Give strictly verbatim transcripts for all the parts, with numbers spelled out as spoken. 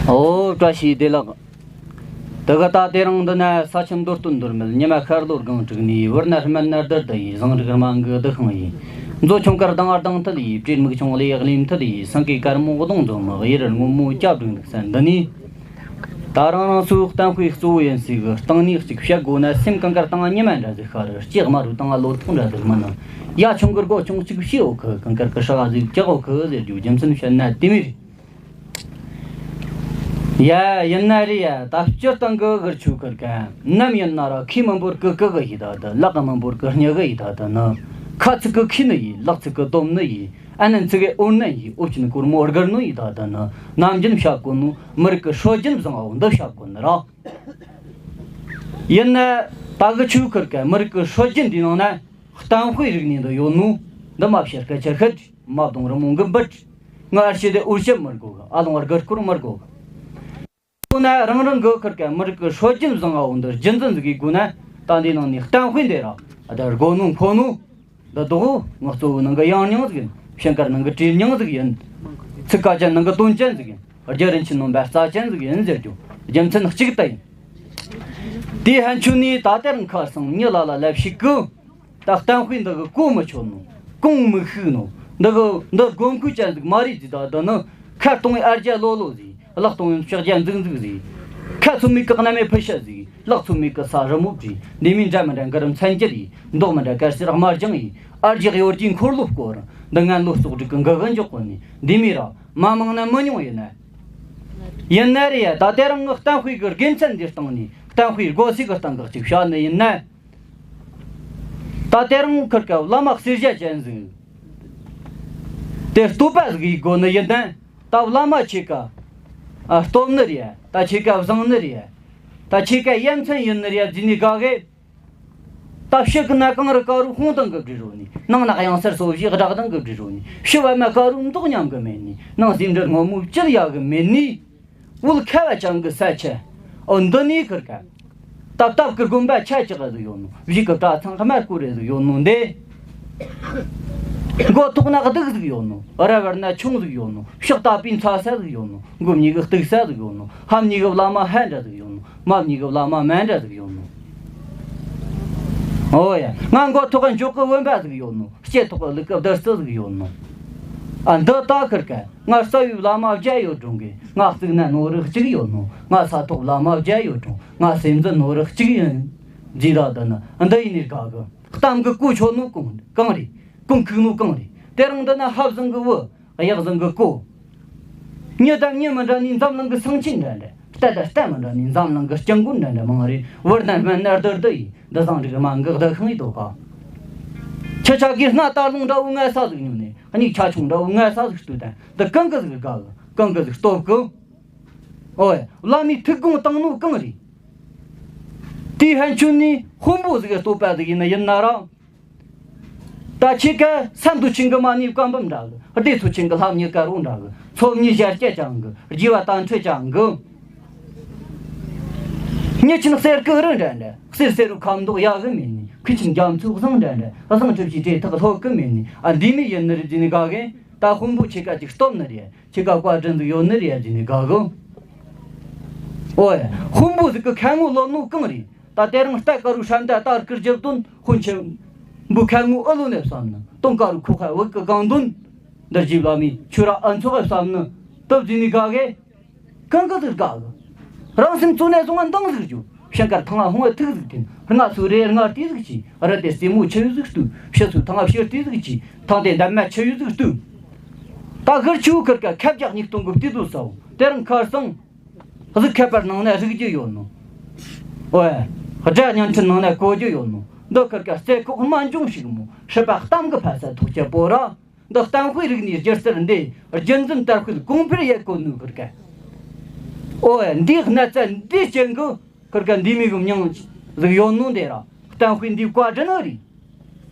ཨོ་བཀྲ་ཤིས་བདེ་ལེགས། དེ་ག་ད་དེ་རིང་འདི་ན་ས་ཆེན་མདོ་སྟོད་མདོ་སྨད། ཉི་མ་ཤར་ལྷོ་སྒང་དྲུག་ནས། བོད་ན་སྨན་ན་རྡུལ་དུ་ཡིས། ཟངས་རི་རྨ་གི་རྡུལ་ཤིང་ཡིས། མཛོ་ཆུང་དཀར་མདངས་ལྡང་མཐིལ་ཡིས། བྲེ་མིག་ཆུང་ལས་གླེམ་མཐིལ་ཡིས། སེང་གེ་དཀར་མོ་གདོང་འཛོམས། གཡུ་རལ་སྔོན་མོ་སྐྱ་བསྒྲེངས་འདུག་ས་འདི་ནས། ད་རང་རང་སོའི་གཏམ་དཔེ་གཙོ་བོ་ཡིན་སའི་གི་སྟེང་ནས་གཅིག་བཤད་དགོས་ན། སེམས་གངས་དཀར་དང་ཉི་མ་འདྲ་ཟིག་ཤར། ལྕེ་དམར་རོ་དང་ལོ་ཐོག་འདྲ་ཟིག་སྨིན་ན། ཡ་ཆུང་གི་སྒོ་ཆུང་གཅིག་བཤད་འོ་ཁི། གངས་དཀར་གི་ཧྲག་ཟིག་ཀྱག་འོ་ཁི་ཟེར་རྒྱུ་རྒྱུ་མཚན་བཤད་ན་དེ་མོ་རེད། ཡ་ཡིན་ན་རེད་ཡ། ད་སྤྱིར་བཏང་གི་གུར་ཆུ་ཁུར་ག་ནམ་ཡིན་ན་ར་ཁོས་མི་འབོར་གི་གི་གི་ཡི་ད་དུ། ལག་གི་མི་འབོར་གི་སྙི་གི་ཡི་ད་དུ་ནི། ཁ་ཚིག་གི་ཁོས་ནི་ཡི། ལག་ཚིག་གི་སྡོམ་ནི་ཡི། ཨ་ནི་ཚིག་གི་འོར་ནི་ཡི། འོ་ཆེན་གོར་མོ་སྒུར་ནི་ཡི་ད་དུ་ནི། ནམ་རྒྱུན་བཤད་གོ་ནོ་མི་རིགས་གི་སྲོལ་རྒྱུན་བཟང་བོ་འདི་བཤད་གོ་ནི་ར། ཡིན་ན་ད་གི་ཆུ་ཁུར་ག་མི་རིགས་གི་སྲོལ་རྒྱུན་འདི་ནང་ན་གཏམ་དཔེ་རིག་གནས་འདི་ཡོད་ནོ་འདི་མ་བཤད་སྐད་ཆ་ཤད། མ་གདོང་རི་མོ་གི་འབུད། ང་ཨར་ཤེ་དེ་འུར་ཤད་མི་དགོ་གི། ཨ་ལོང་བར་གར་སྐོར་མི་དགོ་གི། ཁོ་ན་རང་རང་གི་ཁུར་ག་མི་རིགས་ཀྱི་སྲོལ་རྒྱུན་བཟང་ང་བོ་འདི་རྒྱུན་འཛིན་ཟིག་གི་སྒོ་ན། ད་འདི་ནང་ནས་གཏམ་དཔེ་འདི་ར་ཨ་ད་དགོ་ནོ་མཁོ་ནོ་འདི་དོ་ངོ་གཙོ་བོ་ནང་གི་ཡང་སྙིང་ཟིག་ཡིན། ཕྱིན་ཀར་ནང་གི་བྲིས་སྙིང་ཟིག་ཡིན། ཚིག་ཀ་ཅན་ནང་གི་དོན་ཅན་ཟིག་ཡིན། རྒྱུ་རིན་ཆེན་ནོམ་པ་རྩ་ཅན་ཟིག་ཡིན་ཟེར་རྒྱུ་རྒྱུ་མཚན་གཅིག་ད་ཡིན། དེའི་ཕན་ཆོད་ནས་ད་དེ་རིང་ཁ་སང་མྱི་ལ་ལ་ལབ་ཞིག་གི། ད་གཏམ་དཔེ་འདི་གི་གོ་མི་ཆོད་ནོ། གོང་མི་ཤུགས་ནོ། འདི་གི་འདི་དགོས་མཁོ་ཅན་ཟིག་མ་རེད་ཟིག་ད་འདི་ནི་ཁ་གཏོང་བའི་ཨར་རྒྱ་ལོ་ལོ་ཟིག་ལག་གཏོང་བའི་ཕྱག་རྒྱ་འཛུག་འཛུག་ཟིག་ཁ་ཚོད་མེད་གི་གནམ་མེད་ཕུ་ཤ་ཟིག་ལག་ཚོད་མེད་གི་ས་རི་མོ་བྲིས། འདི་མིན་འདྲ་མི་འདྲ་འགུ་རུ་མཚན་འགྱུར་ཡིས། མདོག་མི་འདྲ་དཀར་སེར་དམར་ལྗང་ཡིས། ཨར་རྒྱ་གཡོ་སྒྱུའི་འཁོར་ལོ་བསྐོར། འདི་ངན་ལོ་ཙོག་སྒྲིག་གི་འགུ་གི་འཇོག་གོ་ནི་འདི་མི་ར་མ་མང་ན་མི་ཉུང་ཡིན་ན། ཡིན་ན་རེད་ཡ། ད་དེ་རིང་ངི་གཏམ་དཔེ་གི་དགེ་མཚན་འདིའི་སྟེང་ནས་གཏམ་དཔེ་དགོ་སའི་གི་སྟེང་གི་གཅིག་བཤད་ནི་ཡིན་ན། ད་དེ་རིང་ཁུར་ག་བླ་མ་གསེར་ཞྭ་ཅན་ཟིག་དེ་བསྟོད་པ་ཟིག་ཡིག་དགོ་ནི་ཡིན་ན། ད་བླ་མ་ཁྱེད་ཀ་ཨ་སྟོབས་ནི་རེད་ཡ། ད་ཁྱེད་ཀ་བཟང་ནི་རེད་ཡ། ད་ཁྱེད་ཀ་ཡ་མཚན་ཡིན་ནི་རེད་ཡ་ཟེར་ནི་དགའ་གི། ད་ཕྱི་གི་ན་གངས་རི་དཀར་རུ་ཧོང་དང་གི་བྲིས་རོ་ནི། ནང་ན་གཡང་སར་སོ་བཞིའི་བྲག་དང་གི་བྲིས་རོ་ནི། ཕྱི་བ་མ་དཀར་རུ་མདོག་ཉམས་གི་མེད་ནི། ནང་སེམས་འདྲ་སྔོན་མོ་བཅིར་ཡག་གི་མེད་ནི། བོད་ཁ་བ་ཅན་གི་ས་ཆ། ཨོ་འདི་ནས་ཁུར་ག་ད་སྟབས་ཀྱི་དགོན་པ་ཆ་ཅིག་ཟིག་ཡོད་ནོ། བཞི་གི་གྲྭ་ཚང་དམར་སྐོར་རེ་ཟིག་ཡོད་ནོ་འདི། མགོ་ཐོག་ན་སྡུག་ཟིག་ཡོད་ནོ། ར་བར་ན་ཆུང་ཟིག་ཡོད་ནོ། ཕྱག་བཏབ་པའི་འཚོ་ས་ཟིག་ཡོད་ནོ། མགོ་གཉིས་ཀྱི་གཏུག་ས་ཟིག་ཡོད་ནོ། ལྷམ་གཉིས་ཀྱི་བླ་མ་ཧན་འདྲ་ཟིག་ཡོད་ནོ། མ་གཉིས་ཀྱི་བླ་མ་མན་འདྲ་ཟིག་ཡོད་ནོ། ཨོ་ཡ། ང་མགོ་ཐོག་གི་འཇོག་གི་བུམ་པ་ཟིག་ཡོད་ནོ། ལྕེ་ཐོག་གི་ལུག་གི་བདུད་རྩི་ཟིག་ཡོད་ནོ། ཨ་འདི་ད་ཁུར་ག་ང་རྩ་བའི་བླ་མ་བརྒྱ་ཡོད་འགྲོ་གི། ང་གཙུག་ན་ནོར་རིགས་གཅིག་ཡོད་ནོ། ང་ས་ཐོག་བླ་མ་བརྒྱ་ཡོད་འགྲོ། ང་སེམས་འཛིན་ནོར་རིགས་གཅིག་ཡིན། ཇི་ད་འདི་ནི་འདི་ཡིན་ནི་དགའ་གི། གཏམ་གི་གོ་ཆོད་ནོ་གང་གང་རེད། གོང་ཁུག་ནོ་གང་རེད། དེ་རིང་འདི་ན་ཧབ་བཟང་གི་བུ། གཡག་བཟང་གི་གོ། མྱི་དང་མྱི་མི་འདྲ་ནི་འཛམ་གླིང་གི་སེང་ཆེན་འདྲ་འདྲ། རྟ་དང་རྟ་མི་འདྲ་ནི་འཛམ་གླིང་གི་སྐྱིན་གོན་འདྲ་འདྲ་མང་རེད། བོད་ན་སྨན་ན་རྡུལ་རྡུལ་ཡིན། འདི་བཟང་རིགས་མ་འགག་བདག་ཤིང་ཡིན་དོ་ག་ཁྱི་ཆ་གིས་སྣ་དར་ལུང་འདྲ་བོ་ངལ་ས་ཟིག་ཉོས་ནས། སྙིགས་ཆ་ཆུང་འདྲ་བོ་ངལ་ས་ཟིག་ལྟོས་དང་། འདི་གང་གི་ཟིག་དགའ་གི། གང་གི་ཟིག་སྟོབས་གི། ཨོ་ཡ། བླ་མའི་ཐུགས་དགོངས་བཏང་ནོ་གང་རེད། དེའི་ཕན་ཆོད་ནས་དཔོན་པོ་ཟིག་གི་བསྟོད་པ་ཟིག་ཡིན་ན་ཡིན་ན་ར། ད་ཁྱེད་ཀ་ས་མདོ་ཆེན་གི་མ་ཎི་བཀའ་འབུམ་འདྲ་གི། སྡེ་ཚོ་ཆེན་གི་ལྷ་མྱི་དཀར་བོ་འདྲ་གི། ཚོ་མྱི་ཞལ་སྐྱ་ཅན་གི། རྒྱུ་བ་དྭངས་འཕྲོས་ཅན་གི། མྱི་ཆེན་གསེར་གི་རི་འདྲ་འདྲ། གསེར་སེར་བོ་ཁ་མདོག་ཡག་གི་མེད་ནི། ཁུ་ཆེན་རྒྱ་མཚོ་བཟང་འདྲ་འདྲ། བཟང་གྲུ་བཞིའི་བྲེ་ཐག་ལྷོད་གི་མེད་ནི། ཨ་འདི་མི་ཡིན་ནི་རེད་ཟེར་ནི་དགའ་གི། ད་དཔོན་པོ་ཁྱེད་ཀ་ཅིག་སྟོབས་ནི་རེད། ཁྱེད་ཀ་བཀའ་དྲིན་ཟིག་ཡོད་ནི་རེད་ཟེར་ནི་དགའ་གི། ཨོ་ཡ། དཔོན་པོ་ཟིག་གི་ཁ་ངོ་ལོན་ནོ་གང་རེད། ད་དེ་རིང་རྟ་དཀར་རུ་ཧྲན་ཏ་དར་དཀར་རྒྱབ་དོན། དཔོན་ཆེན་པོ་ཁ་ངོ་ཨ་ལོ་ནས་བསམ་ནི། དུང་དཀར་རུ་ཁོག་ཁ་བུ་གི་གང་དོན། འདིར་རྗེ་བླ་མས་ཆོས་ར་ཨ་ཚོགས་བསམ་ནི། སྟབས་བདེ་ནི་དགའ་གི། གང་གི་ཟིག་དགའ་གི། རང་སེམས་གཙོ་གནད་བཟུང་བ་འདང་ཟིག་རྒྱུ། ཕྱིན་ཀར་ཐང་ང་ཧོང་བ་ཐུག་ཟིག་འཐེན། རྔ་སོ་རེ་རྔ་ལྟས་ཟིག་གྱིས། རི་དེ་རྩེ་མོ་ཆུ་ཡུ་ཟིག་བཏུ། ཕྱི་སོ་ཐང་ང་ཕྱི་ལྟས་ཟིག་གྱིས། ཐང་དེ་འདབ་མ་ཆུ་ཡུ་ཟིག་བཏུ། ད་གར་ཆུ་ཁར་ཀ་ཁབ་རྒྱག་ཉིག་སྟོང་གི་བལྟས་དུ་སའོ། དེ་རིང་ཁར་སང་། གཟུགས་ཁ་པར་ནང་ན་རིག་རྒྱུ་ཡོད་ནོ། ཨོ་ཡ། སྒྲ་བརྙན་འཕྲིན་ནང་ན་གོ་རྒྱུ་ཡོད་ནོ། འདི་ཁར་ཀ་རྩེ་ཁོག་སྨན་ལྗོངས་ཤིག་མོ། སྲིད་པ་གཏམ་གི་ཕ་ས་ཐོག་ཆེ་པོ་ར། འདི་གཏམ་དཔེ་རིག་གནས་སྒྱུ་རྩལ་འདི་རྒྱུན་འཛིན་དར་སྤེལ་གོང་འཕེལ་ཡེད་གོ་ནོ་ཁུར་ཀ། ཨོ་ཡ། འདིའི་གནད་རྩ་འདི་ཅན་གི་ཁུར་ཀ་འདི་མི་གི་མྱིང་ཟིག་ཡོད་ནོ་འདི་ར། གཏམ་དཔེ་འདི་བཀའ་དྲིན་ནི་རེད།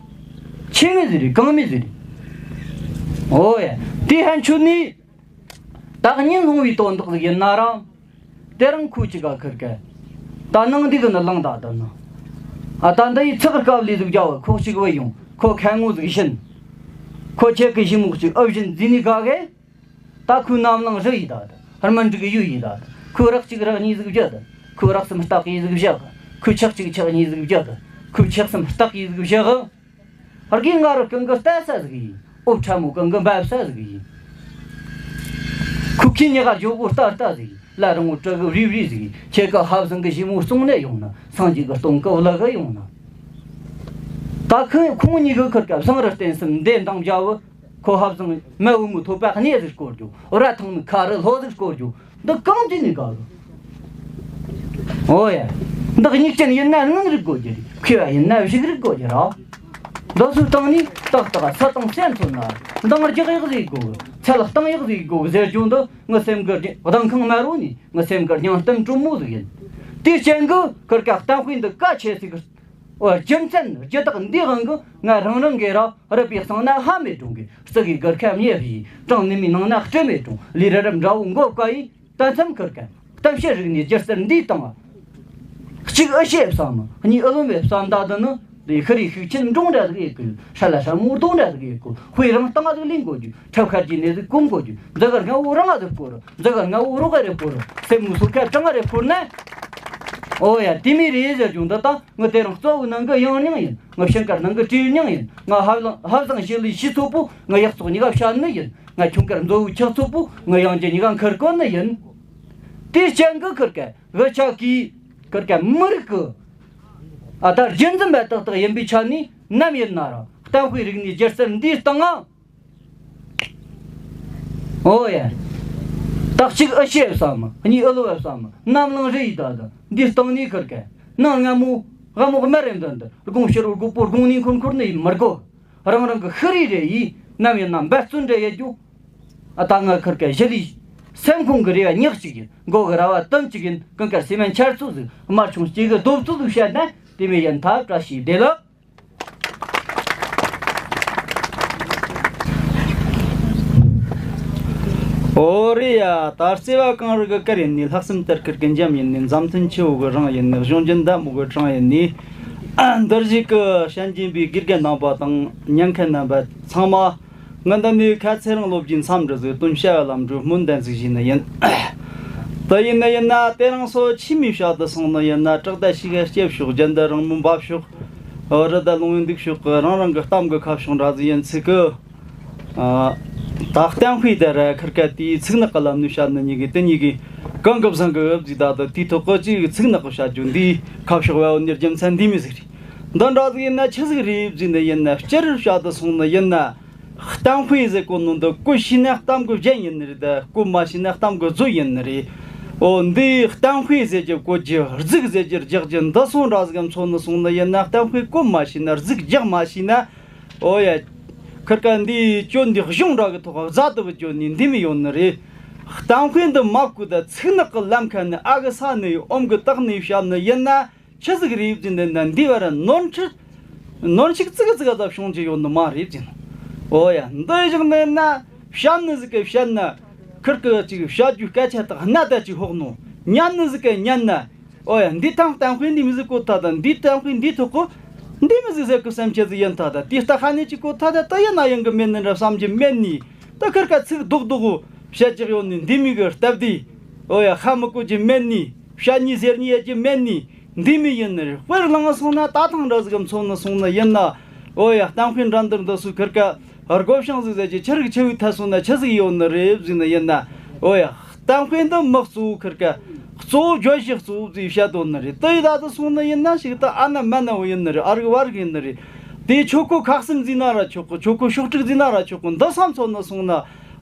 ཆེ་ངེས་ཟིག་རེད། གང་མེད་ཟིག་རེད། ཨོ་ཡ། དེ་ཕན་ཆོད་ནི། ད་གཉིད་སློང་བའི་དོན་དག་ཟིག་ཡིན་ན་ར། དེ་རིང་ཁོ་ཅིག་ག་ཁུར་ཀ། ད་ནང་འདི་གི་ནི་ལངས་ད་དུ་ནི། ཨ་ད་འདི་ཡི་ཚག་དཀའ་ལས་ཟིག་རྒྱ་བ་ཁོག་ཅིག་བུད་ཡོང་། ཁོ་ཁ་ངོ་ཟིག་བྱིན། ཁོ་ཁྱེད་ཀི་ཞི་མོག་ཅིག་ཨུ་བཞིན་འཛིན་ནི་ག་གེ། ད་ཁོའི་རྣམ་གླིང་རི་ཡི་ད་དུ། ཧར་མ་འགྲིག་ཡུ་ཡི་ད། ཁོས་རག་གཅིག་རག་གཉིས་ཟིག་བཞག་ཁོས་རག་གསུམ་སྟག་གི་ཟིག་བཞག་ཁོས་ཆག་གཅིག་ཆག་གཉིས་ཟིག་བཞག་ཁོས་ཆག་གསུམ་སྟག་གི་ཟིག་བཞག་རྒན་ང་རུ་གང་གི་ལྟ་ས་ཟིག་ཡིན། ཨོ་ཕྲ་མོ་གང་གི་འབབ་ས་ཟིག་ཡིན། ཁུ་ཁྱི་ཉི་ག་ཇོ་གོ་ལྟ་ལྟ་ཟིག་ལ་རང་ངོ་སྤྲ་གི་རི་རི་ཟིག་ཡིན། ཁྱེད་ཀ་ཧབ་བཟང་གི་ཞི་མོ་སོང་ནས་ཡོང་ན། སངས་རྒྱས་གི་སྟོང་གི་བླ་གི་ཡོང་ན། ད་ཁོ་ཁོང་གཉིས་གི་ཁུར་ཀ་བཟང་རུ་བསྟན་སེམས་འདི་འདང་བྱ་བུ། ཁོ་ཧབ་བཟང་མ་བུ་མོ་ཐོབ་པ་གནས་ཟིག་སྐོར་རྒྱུ། ར་ཐང་མི་ཁ་རི་ལྷོ་ཟིག་སྐོར་རྒྱུ། འདི་གང་དུས་ནས་ག་རུ། ཨོ་ཡ། འདི་སྙིགས་ཅན་ཡིན་ན་དངངས་རིག་དགོས་རྒྱུ་རེད། མཁས་པ་ཡིན་ན་བཤིག་རིག་དགོས་རྒྱུ་ར། འདི་ཚོའི་སྟེང་ནས་ཏག་ཏག་ས་དང་སེམས་ཚོར་ན། འདང་རྒྱག་ཡག་ཟིག་དགོས། ཚལ་གཏང་ཡག་ཟིག་དགོས་ཟེར་རྒྱུ་འདི་ངའི་སེམས་ཀྱི་གདངས་ཁང་དམར་བོ་ནས་ངའི་སེམས་ཀྱི་སྙིང་གཏམ་དྲོན་མོ་ཟིག་ཡིན། དེའི་རྐྱེན་གྱིས་ཁུར་ཀ་གཏམ་དཔེ་འདི་གལ་ཆེ་ཟིག་ཨོ་རྒྱུ་མཚན་རྒྱུ་དག་འདི་དབང་གིས་ང་རང་རང་གི་ར་རུ་པའི་གསང་ན་ཧ་མེད་གྲོང་གི་རྩི་གི་གུར་ཁ་མྱེ་བྱས། གྲང་ནི་མའི་ནང་ན་སྤྲི་མེད་གྲོང་ལི་ར་རབ་འདྲ་བོ་མགོ་བཀའ་ཡིས། ད་མཚམས་ཁུར་ཀ་གཏམ་བཤད་རིག་གནས་སྒྱུ་རྩལ་འདིའི་སྟེང་ང་། གཅིག་ཨི་ཤེས་བསམ། གཉིས་ཨི་ལོན་མེད་བསམ། ད་དུ་ནི་ལས་ཤི་རི་ཤུགས་ཆེན་འབྲོང་འདྲ་ཟིག་ཡེད་གི། ཧྲ་ལ་ཧྲ་མོ་རྡོ་འདྲ་ཟིག་ཡེད་གི། དཔེ་རང་སྟེང་ང་ཟིག་ལེན་དགོས་རྒྱུ། ཁྲབ་ཁ་གྱི་ནས་ཟིག་གོམ་དགོས་རྒྱུ། འཛི་གར་སྔ་བོ་རང་ང་ཟིག་བསྐོར། འཛི་གར་སྔ་བོ་རོགས་ག་རེ་བསྐོར། སེམས་ངོ་སོ་ཁ་གྲང་ང་རེ་བསྐོར་ན། ཨོ་ཡ། དེ་མི་རེད་ཟེར་རྒྱུ་འདི་དང་། ངའི་དེ་རིང་གཙོ་བོའི་ནང་གི་ཡང་སྙིང་ཡིན། ངའི་ཕྱིང་དཀར་ནང་གི་བྲེལ་སྙིང་ཡིན། ང་ཧབ་ལང་ཧབ་བཟང་ཞི་ལི་ཞི་ཚོགས་པོ། ངའི་ཡག་བཙོག་གཉིས་ཀ་བཤད་ནི་ཡིན། ང་ཁྱུང་དཀར་མཛོ་བོའི་ཆག་ཚོགས་པོ། ངའི་ཡང་རྒྱུ་གཉིས་ཀ་འཁུར་གོ་ནི་ཡིན། དེའི་རྐྱེན་གྱིས་ཁུར་ཀ་གི་ཆ་གིས་ཁུར་ཀ་མི་རིགས་ཀྱི་ཨ་ད་རྒྱུན་འཛིན་པ་ཏག་ཏག་ཡིན་པའི་ཆ་ནས། ནམ་ཡིན་ན་ར་གཏམ་དཔེ་རིག་གནས་སྒྱུ་རྩལ་འདིའི་སྟེང་ང་། ཨོ་ཡ། ད་གཅིག་ཨི་ཤེས་བསམ། གཉིས་ཨི་ལོ་བསམ། ནམ་ལངས་རེ་ཡི་ད་ད་འདིའི་སྟེང་ནས་ཁུར་ཀ་ནང་སྔ་མོ་སྔ་མོ་དམར་རེ་འདི་འདི་དགོང་ཕྱི་རུ་སྒོ་པོ་དགོང་ནས་འཁོར་འཁོར་ནི་ཡིན་མི་དགོས། རང་རང་གི་ཤི་རི་རེ་ཡིས་ནམ་ཡིན་ན་འབད་བརྩོན་འདྲ་ཡེད་རྒྱུ། ཨ་ད་ང་ཁུར་ཀ་ཞི་ལི་སེམས་ཁོང་གི་རེ་བ་ཉག་གཅིག་ཡིན། མགོ་གི་ར་བ་དུམ་གཅིག་ཡིན། གང་དཀར་སེ་མན་ཆར་ཚོ་ཟིག་དམར་ཆུང་སྐྱེ་གི་རྡོབ་ཚོ་ཟིག་བཤད་ན་དེ་མི་ཡིན། ཐབས་བཀྲ་ཤིས་བདེ་ལེགས། ཨོ་རེད་ཡ། ད་བརྩེ་བ་གངས་རི་གི་དཀར་ཡིན་ནི། ལྷག་བསམ་དར་དཀར་གི་འཇམ་ཡིན་ནི། མཛའ་མཐུན་ཆུ་བོ་གི་རང་ཡིན་ནི། གཞུང་ཆེན་མདའ་མོ་གི་གྲངས་ཡིན་ནི། འདིར་བཞུགས་ཀྱི་ཞལ་མཇལ་བའི་དགེ་རྒན་རྣམ་པ་དང་ཉན་མཁན་རྣམ་པ་ཚང་མ། ང་འདི་ནས་ཁ་ཚེ་རིང་སློབ་ཀྱི་མཚམས་འདྲི་ཟིག་དོན་བྱ་བའི་ལམ་འགྲོ་སྨོན་འདུན་ཟིག་ཞུས་ནི་ཡིན། དེ་ཡིན་ན་ཡིན་ན་དེ་རིང་སོ་ཆི་མོའི་ཞག་ཏུ་སོང་ནི་ཡིན་ན། བྲག་ད་ཤི་ག་སྐྱེ་ཕྱོགས། རྒྱ་འདི་རིང་མོ་འབབ་ཕྱོགས། རི་ད་ལུང་བའི་འདུག་ཕྱོགས་ཀྱི་རང་རང་གི་གཏམ་གི་ཁ་བྱང་འདྲ་ཟིག་ཡིན་ཚིག་གི། ད་གཏམ་དཔེ་དེ་ར་ཁུར་ཀ་དེའི་ཚིག་ནག་གི་ལམ་ནས་བཤད་ནི་གཉིས་ཀྱི་དེ་གཉིས་ཀྱི་གང་གི་བཟང་གི་ཟིག་ད་ད་དེའི་ཐོག་གི་ཅིག་ཚིག་ནག་གི་བཤད་རྒྱུ་འདིའི་ཁ་ཕྱོགས་བ་འོ་ནི་རྒྱུ་མཚན་འདི་མོ་ཟིག་རེད། འདི་འདྲ་ཟིག་ཡིན་ན་ཆི་ཟིག་རེད་ཟེར་ནི་ཡིན་ན། སྤྱིར་བཤད་དུ་སོང་ནི་ཡིན་ན། གཏམ་དཔེ་ཟེར་གོ་ནོ་འདི་བཀོལ་ཤེས་ན་གཏམ་གི་རྒྱན་ཡིན་ནི་རེད། ད་བཀོལ་མ་ཤེས་ན་གཏམ་གི་མཛོད་ཡིན་ནི་རེད། འོ་འདི་གཏམ་དཔེ་ཟེར་རྒྱུ་བཀོལ་རྒྱུ། གཟུགས་ཟེར་རྒྱུ་རྒྱག་རྒྱུ། འདི་སོང་འདྲ་ཟིག་མཚོན་ནི་སོང་ནི་ཡིན་ན། གཏམ་དཔེ་བཀོལ་མ་ཤེས་ན། གཟུགས་རྒྱག་མ་ཤེས་ན། འོ་ཡ། ཁུར་ཀ་འདི་སྐྱོན་འདི་གཞུང་འདྲ་གི་ཐོག་བཟའ་དུ་བུ་སྐྱོན་ནི་འདི་མི་ཡོད་ནི་རེད། གཏམ་དཔེ་འདི་མ་བཀོལ་ད་ཚིག་ནག་གི་ལམ་ཁ་ནས་ཨ་གི་ས་ནས་ཨོམ་གི་སྟག་ནས་བཤད་ནི་ཡིན་ན། ཆི་ཟིག་རེད་ཟེར་ནི་ན། འདི་བར་ནོར་འཁྲུལ་ནོར་འཆུག་ཙི་གི་ཙི་གི་ཙམ་བྱུང་རྒྱུ་ཡོད་ནི་མ་རེད་ཟེར་ནི། འོ་ཡ། འདི་བཞག་ནི་ན་བཤད་ནི་ཟིག་གི་བཤད་ན་ཁུར་གི་ཅིག་བཤད་རྒྱུ་སྐད་ཆ་དག་སྣ་ད་ཅིག་ཕོག་ནོ། ཉན་ནི་ཟིག་གི་ཉན་ན། འོ་ཡ། འདི་ཐང་གཏམ་དཔེ་འདི་མི་ཟིག་གོ་ཐ་ད། འདི་གཏམ་དཔེ་འདི་ཐོག་གོ་འདི་མི་ཟིག་ཟེར་གི་བསམ་ཆེ་ཟིག་ཡིན་ཐ་ད། དེ་ལྟ་ཁ་ནས་ཅིག་གོ་ཐ་ད་ད་ཡིན་ན་ཡིན་གི་མེད་ནི་འདྲ་བསམ་གྱི་མེད་ནི། ད་ཁུར་ག་ཚིག་རྡོག་རྡོག་གོ་བཤད་ཀྱི་ཡོད་ནི་འདི་མི་གི་སྟབས་བདེ། འོ་ཡ། ཧ་མི་གོ་རྒྱུ་མེད་ནི། བཤད་ནི་ཟེར་ནི་ཡོད་རྒྱུ་མེད་ནི། འདི་མི་ཡིན་ནི་རེད། དཔེར་བླངས་སོང་ན་ད་ཐེངས་འདྲ་ཟིག་མཚོན་ནི་སོང་ནི་ཡིན་ན། འོ་ཡ། གཏམ་དཔེ་འགྲན་བསྡུར་འདི་སུ་ཁུར་ཀ་སྒོ་བྱང་ཟིག་ཟེར་གྱི་ཆི་རིགས་ཆི་བོའི་ཐད་སོང་ན་ཆི་ཟིག་ཡོད་ནི་རེད་ཟེར་ནི་ཡིན་ན། འོ་ཡ། གཏམ་དཔེ་འདི་མི་གཙོ་བོ་ཁུར་ཀ་གཙོ་བོ་བརྗོད་གཞི་གཙོ་བོ་ཟིག་བཤད་དོ་ནི་རེད། དེ་ཡི་ད་དུ་སོང་ནི་ཡིན་ན་ཞིག་ད་ཨ་ན་མ་ན་བོ་ཡིན་ནི་རེད། ཨ་རིག་བ་རིག་ཡིན་ནི་རེད། དེ་ཆོ་གོ་ཁག་གསུམ་ཟིག་ན་ར་ཆོག་གི། ཆོ་གོ་ཤོག་དྲུག་ཟིག་ན་ར་ཆོག་གི། འདི་བསམ་ཚོད་ནི་སོང་ན།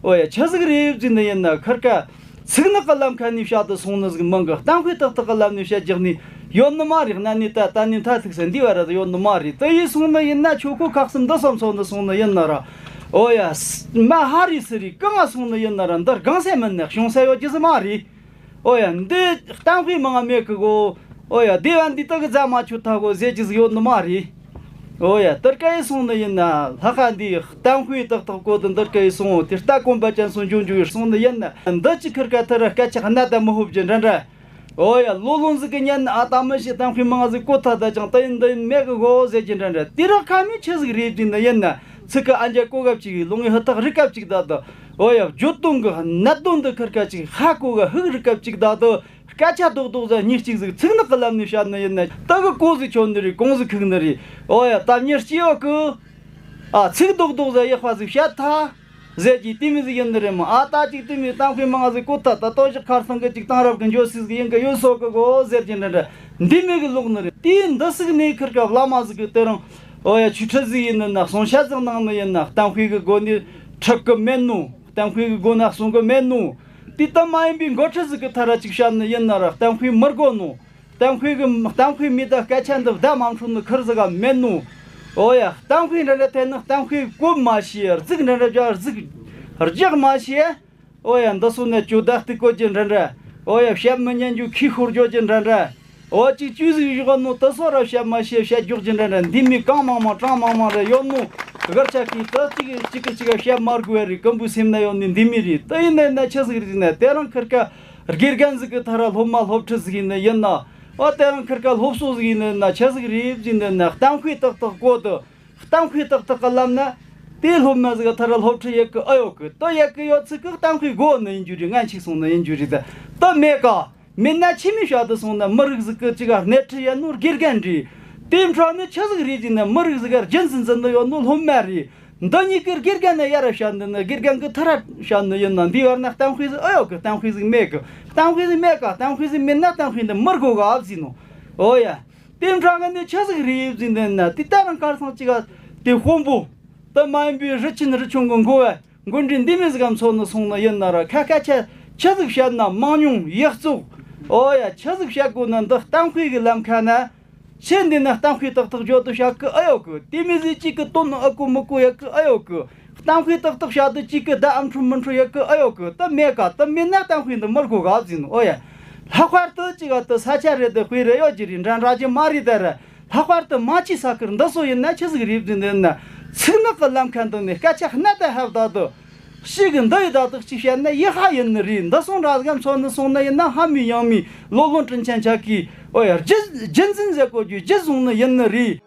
འོ་ཡ། ཆི་ཟིག་རེད་ཟེར་ནི་ཡིན་ན། ཁུར་ཀ་ཚིག་ནག་གི་ལམ་ཁ་ནས་བཤད་དུ་སོང་ནི་ཟིག་མང་གི། གཏམ་དཔེ་ཏག་ཏག་གི་ལམ་ནས་བཤད་རྒྱག་ནི་ཡོད་ནི་མ་རེད། གནའ་ནས་ད་ལྟ་ནས་མཐའ་ཐུག་ས་འདི་བར་དུ་ཡོད་ནི་མ་རེད། དེ་ཡིན་སོང་ནི་ཡིན་ན་ཆོ་གོ་ཁག་གསུམ་འདི་བསམ་ཚོད་ནི་སོང་ནི་ཡིན་ན་ར། འོ་ཡ། མ་ཧ་རི་སི་རི་གང་ང་སོང་ནི་ཡིན་ན་ར་འདི་དགང་ས་མིན་ནི་བྱུང་ས་ཡོད་རྒྱུ་ཟིག་མ་རེད། ཨོ་ཡ། འདི་གཏམ་དཔེ་མང་ང་མེད་གི་གོ། ཨོ་ཡ། སྡེ་བ་འདི་དག་གི་རྫ་མ་ཆུ་ཐག་གོ་ཟེར་གྱི་ཟིག་ཡོད་ནི་མ་རེད། ཨོ་ཡ། དེར་ཀ་ཡི་སོང་ནི་ཡིན་ན་ལྷག་ག་འདི་གཏམ་དཔེ་ཏག་ཏག་གོ་དུ་འདིར་ཀ་ཡི་སོང་དེ་ལྟ་གོམ་པ་ཅན་སོང་འཇུག་འཇུག་ཡི་སོང་ནི་ཡིན་ན་འདི་ཅི་ཁིར་ཀ་ཐི་ར་སྐད་ཆ་སྣ་ད་མི་ཧོབ་ཀྱི་འདྲ་འདྲ། ཨོ་ཡ། ལོ་ལོ་ཟིག་གི་ཉན་ཨ་ད་མི་ཤི་གཏམ་དཔེ་མང་ཟིག་གོ་ཐ་ད་ཅང་ད་ཡིན་འདི་ཡིན་མེད་གི་གོ་ཟེར་གྱི་འདྲ་འདྲ། དེ་ར་ཁ་མི་ཆི་ཟིག་རེད་དུས་ནི་ཡིན་ན་ཚིག་གི་ཨ་འཇའ་གོ་སྐབས་ཅིག་ལོང་ངི་ཧི་ཐག་རི་སྐབས་ཅིག་ད་ད། ཨོ་ཡ། བརྗོད་དོན་གི་གནད་དོན་འདི་ཁིར་ཀ་ཅིག་ཧ་གོ་གི་ཧུག་རི་སྐབས་ཅིག་ད་དུ་སྐད་ཆ་རྡོག་རྡོག་ཟ་གཉིས་གཅིག་ཟིག་ཚིག་ནག་གི་ལམ་ནས་བཤད་ནི་ཡིན་ན་ད་གི་གོ་ཟིག་ཆོད་ནི་རེད། གོང་ཟིག་ཁུག་ནི་རེད། ཨོ་ཡ། ད་མྱི་སྐྱེ་ཡོད་གི། ཨ། ཚིག་རྡོག་རྡོག་ཟ་ཡག་པ་ཟིག་བཤད་ཐལ་ཟེར་གྱི་དེ་མི་ཟིག་ཡིན་ནི་རེད་མོ། ཨ། ད་ཅིག་དེ་མི་གཏམ་དཔེ་མང་ཟིག་གོ་ཐལ། ད་ལྟོ་ཞག་ཁར་སང་གི་ཅིག་གཏམ་རབ་གི་འཇོ་སྲིད་ཟིག་ཡིན་གི་ཡོད་སོ་གི་གོ་ཟེར་གྱི་འདྲ་འདྲ་འདི་མི་གི་ལོག་ནི་རེད། དེ་འདི་ཟིག་ནས་ཁིར་ཀ་བླ་མ་ཟིག་གི་དེ་རིང་ཨོ་ཡ་ཆོས་ཁྲིད་ཟིག་ཡིན་ནི་ན་གསུང་བཤད་ཟིག་གནང་ནི་ཡིན་ན་གཏམ་དཔེ་གི་སྒོ་ནས་ཁྲིད་གི་མེད་ནོ། གཏམ་དཔེ་གི་སྒོ་ནས་གསུང་གི་མེད་ནོ། དེ་ལྟ་མ་ཡིན་པའི་འགོ་ཁྲིད་ཟིག་གི་ཐད་ར་ཅིག་བཤད་ནི་ཡིན་ན་ར་གཏམ་དཔེ་མི་དགོ་ནོ། གཏམ་དཔེ་གི་གཏམ་དཔེ་མེད་ད་སྐད་ཆ་འདི་བདག་མ་འཁྲུལ་ནི་ཁིར་ཟིག་ག་མེད་ནོ། ཨོ་ཡ། གཏམ་དཔེ་འདྲ་འདྲ་ཐད་ནི་གཏམ་དཔེ་གོ་མ་ཤེས། རྫིག་འདྲ་འདྲ་བྱ་རྫིག་རྒྱག་མ་ཤེས། ཨོ་ཡ། འདི་སོ་ནས་ཅོ་བདག་ཏི་བཀོད་ཀྱི་འདྲ་འདྲ། ཨོ་ཡ། བཤད་མི་ཉན་རྒྱུ་ཁྱི་ཤོར་འཇོག་གི་འདྲ་འདྲ། ཨོ་ཅིག་ཅུས་ཟིག་བཞག་ནོ་དེ་སོ་ར་བཤད་མ་ཤེས་བཤད་རྒྱུག་གི་འདྲ་འདྲ། འདི་མི་གང་མང་མང་གྲངས་མང་མང་རེ་ཡོད་ནོ། གར་ཆ་གི་དེ་གཅིག་གཅིག་གི་གཅིག་བཤད་མ་དགོས་རེད། ཀམ་པུ་སེམས་ན་ཡོད་ནི་འདི་མི་རེད། དེ་ཡིན་ནི་ན་ཆི་ཟིག་རེད་ཟེར་ན་དེ་རིང་ཁིར་ཀ་དགེ་རྒན་ཟིག་གི་ཐད་ར་སློབ་མ་སློབ་ཁྲིད་ཟིག་ཡིན་ནི་ཡིན་ན། ཨོ་དེ་རིང་ཁིར་ཀ་སློབ་གསོ་ཟིག་ཡིན་ནི་ན་ཆི་ཟིག་རེད་ཟེར་ནི་ན་གཏམ་དཔེ་ཏག་ཏག་གོ་དུ། གཏམ་དཔེ་ཏག་ཏག་གི་ལམ་ན། དེ་སློབ་མ་ཟིག་གི་ཐད་ར་སློབ་ཁྲིད་ཡེད་གི་ཨེ་ཡོད་གི། དེ་ཡེད་གི་ཡོད་ཚིག་གི་གཏམ་དཔེ་གོ་ནི་ཡིན་རྒྱུ་རེད། ང་འཆིག་སོང་ནི་ཡིན་རྒྱུ་རེད། དེ་མེད་ག་མེད་ན་ཆི་མི་བཤད་དུ་སོང་ན་མི་རིགས་ཟིག་གི་ཅིག་ག་སྣེ་ཁྲིད་ཡེད་ནོ་དགེ་རྒན་རེད། དེའི་འཕྲོ་ནི་ཆི་ཟིག་རེད་ཟེར་ན་མི་རིགས་ཟིག་ག་རྒྱུན་འཛིན་འཛིན་ནི་ཡོད་ནོ་སློབ་མ་རེད། འདི་གཉིས་ཀྱི་དགེ་རྒན་ནི་ཡར་བཤད་འདི་ནི་དགེ་རྒན་གྱི་ཐད་ར་བཤད་ནི་ཡིན་ན་འདི་བར་ན་གཏམ་དཔེ་ཟིག་ཨེ་ཡོད་གི། གཏམ་དཔེ་ཟིག་མེད་གི། གཏམ་དཔེ་ཟིག་མེད་ག་གཏམ་དཔེ་ཟིག་མེད་ན་གཏམ་དཔེ་འདི་མི་དགོ་ག་ཟེར་ནོ། ཨོ་ཡ། དེ་འདྲ་གི་ནི་ཆི་ཟིག་རེད་ཟེར་འདི་ན་དེ་ལྟ་རང་གར་སང་ཅིག་ག་དེ་དཔོན་པོ། དེ་མ་ཡིན་པའི་རི་ཆེན་རི་ཆུང་གི་འགོ་བ་འགོ་འདྲེན་འདི་མི་ཟིག་ག་མཚོན་ནི་སོང་ནི་ཡིན་ན་ར་ཁ་ཁ་ཆ་ཆི་ཟིག་བཤད་ན་མང་ཉུང་ཡག་བཙོག་ཨོ་ཡ། ཆི་ཟིག་བཤད་དགོ་ན་འདི་གཏམ་དཔེ་གི་ལམ་ཁ་ན། ཆེ་འདི་ན་གཏམ་དཔེ་ཏག་ཏག་བརྗོད་དུ་བཤད་གི་ཨེ་ཡོད་གི། དེ་མི་ཟིག་གཅིག་གི་དོན་ཨ་གོ་མི་གོ་ཡག་གི་ཨེ་ཡོད་གི། གཏམ་དཔེ་ཏག་ཏག་བཤད་དུ་གཅིག་གི་བརྡ་ཨ་འཕྲོད་མི་འཕྲོད་ཡག་གི་ཨེ་ཡོད་གི། དེ་མེད་ག་དེ་མེད་ན་གཏམ་དཔེ་འདི་མི་དགོ་ག་ཟེར་ནོ། ཨོ་ཡ། ལྷག་པར་དུ་གཅིག་ག་དེ་ས་ཆ་རེ་དེ་དཔེ་རེ་ཡོད་ཀྱི་རེད། འདྲ་འདྲ་གྱི་མ་རེད་དེ་རེད། ལྷག་པར་དུ་མ་གཅིག་ས་ཁུལ་འདི་སོ་ཡིན་ན་ཆི་ཟིག་རེད་ཟེར་འདི་ན་ཚིག་ནག་གི་ལམ་ཁ་འདི་ནས་སྐད་ཆ་སྣ་ད་ཧབ་ད་དུ། ཞིག་གི་འདི་ཡི་ད་དག་ཅིག་བཤད་ན་ཡི་ཧ་ཡིན་ནི་རེད། འདི་སོང་འདྲ་ཟིག་མཚོན་ནི་སོང་ན་ཡིན་ན་ཧ་མི་ཡང་མི་ལོ་ལོན་དྲིན་ཆེན་ཆག་གི་ཨོ་ཡ་རྒྱུ་རྒྱུན་འཛིན་ཟེར་གོ་རྒྱུ་རྒྱུ་བཟུང་ནི་ཡིན་ནི་རེད།